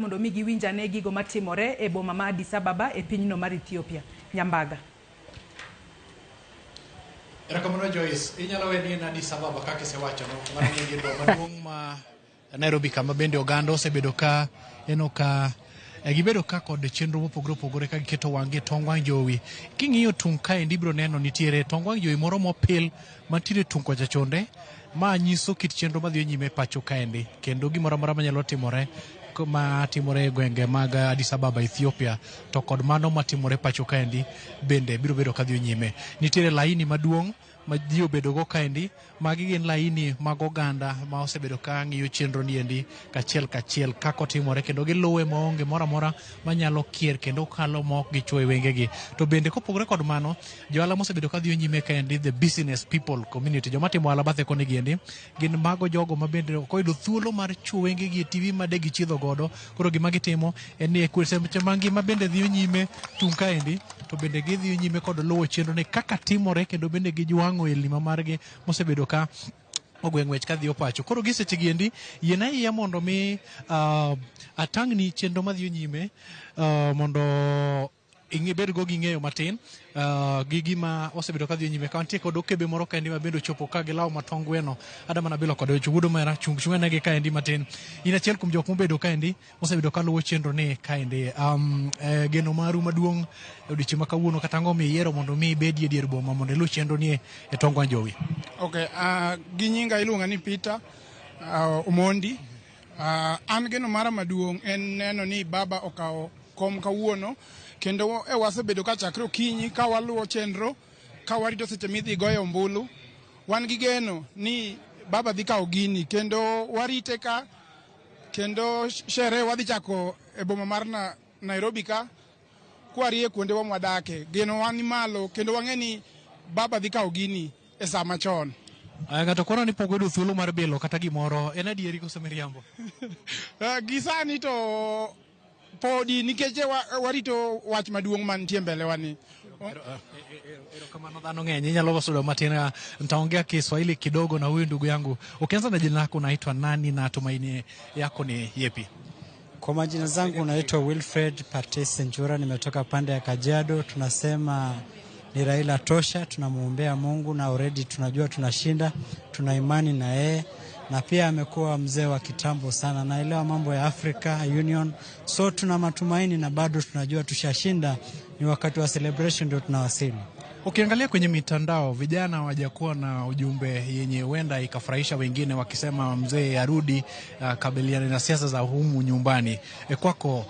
Mondo mi giwinj ane gigo matimore e boma ma Addis Ababa e pinyno mar Ethiopia. Nyambaga. Erokamano Joyce, inyalo we ni en Addis Ababa kaka isewacho no, mano ni e boma maduong' ma Nairobi kama bende oganda osebedo ka eno ka eh, gibedo ka kod chenro mopogore opogore ka giketo wang'gi e tong wang' jowi. King'iyo tung' kaendi ibiro neno nitiere tong wang' jowi moro mopil mantiere tung' kocha chonde ma nyiso kit chenro madhi nyime e pacho kaendi kendo gimoro amora manyalo timore ma timore e gwenge mag Addis Ababa Ethiopia to kod mano matimore pacho kaendi bende biro bedo kadhi nyime. Nitiere laini maduong' ma ji obedogo kaendi. Magi gin laini mag oganda ma osebedo ka ng'iyo chenro ni endi kachiel kachiel kaka otimore kendo giluwe maonge moro amora manyalo kier kendo kalo ma ok gichwo e wengegi. To bende kopogore kod mano, johala mosebedo ka dhiyo nyime kaendi the business people community, joma timo ohala bathe koni giendi, gin mago jogo ma bende ok oyudo thuolo mar chwo wengegi e TV ma de gichiedho godo. Koro gima gitimo en ni e seche ma ngima bende dhiyo nyime tung' kaendi, to bende gidhiyo nyime kod luwo chenro ni kaka timore kendo bende gijwang'o elni ma margi mosebedo ka ogwe ng'wech ka dhiyo pacho. Koro gi seche gi endi, yiena iya mondo mi atang'ni chenro madhiyo nyime mondo ing'e go gi ng'eyo matin gi gima osebedo ka dhi nyime. Ka wantie kod okebe moro kaendi ma bende ochopo ka gi law matong gweno. Ada mana bilo kode weche wuod omera chung chung ane gi kaendi matin. In achiel kuom jok mobedo kaendi mosebedo ka luwo chenro ni kaendi. Geno maru maduong' e odiechieng' ma kawuono kata ang'o miyiero mondo mi ibedie dier boma mondo iluw chenro ni e tong wang' jowi. Okay, gi nyinga iluonga ni Peter Omondi. An geno mara maduong' en neno ni baba okawo kom kawuono kendo e wasebedo ka chakre okinyi ka waluwo chenro ka warito seche midhi goye ombulu. Wan gi geno ni baba dhi kawo gini kendo warite ka kendo sherehe wadhi chako e boma mar Nairobi ka kwarie kuondewa mwadake. Geno wa ni malo kendo wang'e ni baba dhi kawo gini e saa machon. Aya, ng'ato koro ni pok oyudo thuolo mar bilo kata gimoro, en adieri koso miriambo? Gi sani to podi nikech warito wach maduong' mantie mbele wa ni. Erokamano, dhano ng'eny, inyalo sudo matin. Nitaongea Kiswahili kidogo na huyu ndugu yangu. Ukianza na jina lako, unaitwa nani na tumaini yako ni yepi? Kwa majina zangu naitwa Wilfred Patrice Njura, nimetoka pande ya Kajiado. Tunasema ni Raila tosha, tunamwombea Mungu na already tunajua tunashinda, tuna imani na yeye na pia amekuwa mzee wa kitambo sana, naelewa mambo ya Africa Union, so tuna matumaini na bado tunajua tushashinda, ni wakati wa celebration ndio tunawasili. Ukiangalia kwenye mitandao vijana hawajakuwa na ujumbe yenye huenda ikafurahisha wengine wakisema mzee arudi kabiliane na siasa za humu nyumbani. Kwako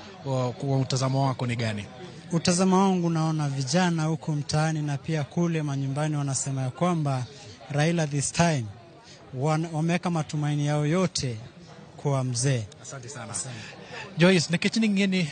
kwa mtazamo wako ni gani? Utazamo wangu naona vijana huku mtaani na pia kule manyumbani wanasema ya kwamba Raila this time wameweka matumaini yao yote kwa mzee. Asante sana. Joyce, nikech ning'e ni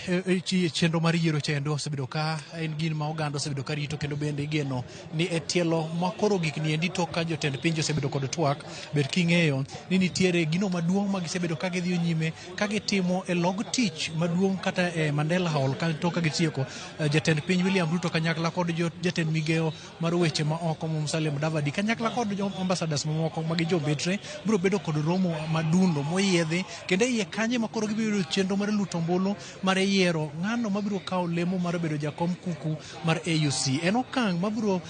chenro mar yiero chendo osebedo ka en gima oganda osebedo ka rito kendo bende igeno ni e tielo ma koro gik ni endi tok ka jotend pinje osebedo kod twak, ber king'eyo ni nitiere gino maduong' ma gisebedo ka gidhiyo nyime ka gitimo e log tich maduong' kata e Mandela Hall ka tok ka gitieko jatend piny William Ruto kanyakla kod jatend migeo mar weche ma oko Musalia Mudavadi kanyakla kod jo ambassadors mamoko ma gin jombetre biro bedo kod romo madundo moyiedhi kendo e iye kanyo ema koro gibiro yudo chenro mar luto ombulu mar yiero ng'ano mabiro kawo lemo mar bedo jakom kuku mar AUC. En okang' mabiro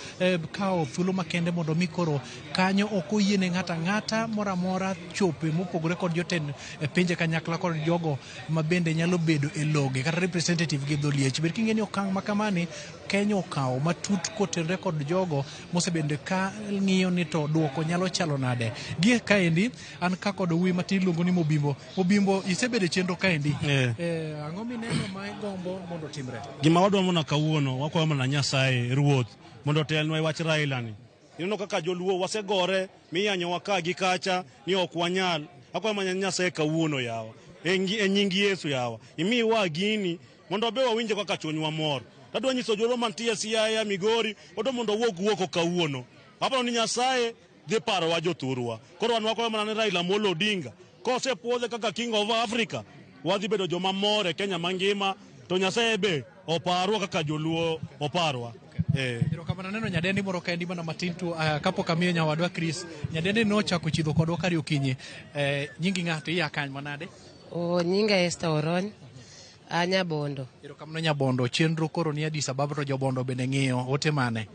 kawo thuolo makende mondo mi koro kanyo ok oyiene ng'ato ang'ata moro amora chope mopogore kod jotend pinje kanyakla kod jogo ma bende nyalo bedo e loge kata representative gi dho liech. Ber king'e ni okang' ma kamani Kenya okawo matut kotenore kod jogo mosebedo ka ng'iyo ni to duoko nyalo chalo nade. Gie kaendi an ka kod wuoyi matin iluongo ni Mobimbo. Mobimbo, isebedo e chenro kaendi. Ang'o mineno ma igombo mondo otimre? Gima wadwa mana kawuono, wakwayo mana Nyasaye Ruoth mondo otelnwa e wach Raila ni. Ineno kaka joluo wasegore miyanyowa ka gi kacha ni ok wanyal. Akwayo mana Nyasaye kawuono yawa. E nying Yesu yawa. Imiwa gini mondo be wawinje kaka chunywa mor. Tadwa nyiso joluo mantie Siaya, Migori, wadwa mondo wawuog wuoko kawuono. Aparo ni Nyasaye dhi parowa jothurwa. Koro wan wakwayo mana ni Raila Amolo Odinga kosepuodhe kaka King of Africa, wadhi bedo joma mor e Kenya mangima, to Nyasaye be oparwa kaka joluo oparwa. Erokamano. Aneno nyadendi moro kaendi mana matin to kapok amiyo nyawadwa Chris. Nyadendi nochako chidho kodwa kar okinyi. Nyingi ng'ato iya kany manade? Oh, nyinga Esther Orony. A Nyabondo. Erokamano Nyabondo, chenro koro ni Addis Ababa to jobondo bende ng'iyo, ote mane?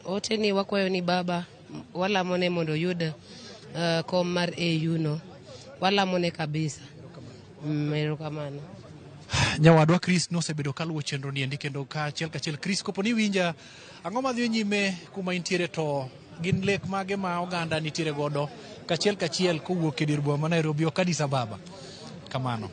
Ote ni wakwayo ni baba walamone mondo oyud kom mar AU no. Walamone kabisa. Erokamano. Nyawadwa Chris nosebedo kaluwo chenro ni endi kendo ka achiel kachiel. Chris, kopo ni iwinja, ang'o madhi nyime kuma intiere to gin lek mage ma oganda nitiere godo kachiel kachiel kowuok e dier boma ma Nairobi ok Addis Ababa? Kamano.